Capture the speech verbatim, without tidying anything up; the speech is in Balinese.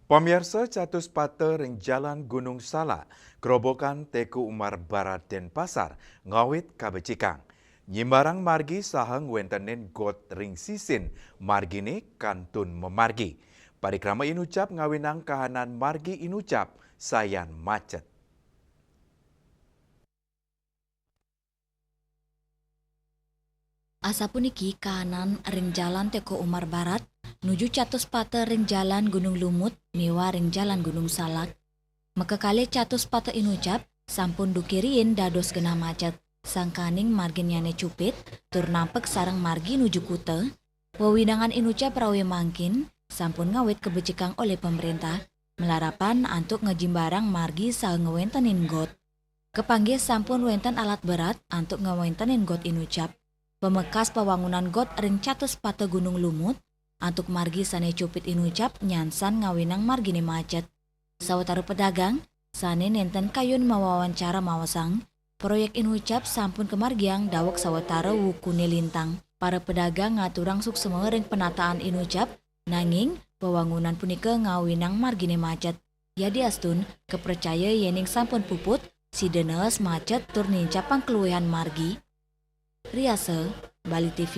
Pamiarsa, catus pata ring Jalan Gunung Salak, Grobogan, Teuku Umar Barat, Denpasar, ngawit kabecikang. Nyimbarang margi saha ngwentenin got ring sisin margine kantun mamargi. Parikrama inucap ngawinang kahanan margi inucap sayan macet. Asapuniki kahanan ring Jalan Teuku Umar Barat, nuju catus pata ring Jalan Gunung Lumut miwah ring Jalan Gunung Salak. Makakalih catus pata inucap sampun duke riin dados genah macet, sangkaning marginnyane cupit, tur nampek sareng margi nuju kuta. Wewidangan inucap rawe mangkin sampun ngawit kabecikang olih pamrentah, malarapan antuk ngajimbarang margi saha ngwentenin got. Kapanggih sampun wenten alat berat antuk ngwentenin got inucap. Pamekas pawangunan got ring catus pata Gunung Lumut, antuk margi sane cupit inucap nyansan ngawinang margine macet. Sawatara pedagang sane nenten kayun mawawancara maosang, proyek inucap sampun kamargiang daweg sawatara wukune lintang. Para pedagang ngaturang suksma ring penataan inucap, nanging pawangunan punika ngawinang margine macet. Yadiastun, kapracaya yening sampun puput, sida nees macet tur nincapang kaluihan margi. Riasa, Bali T V.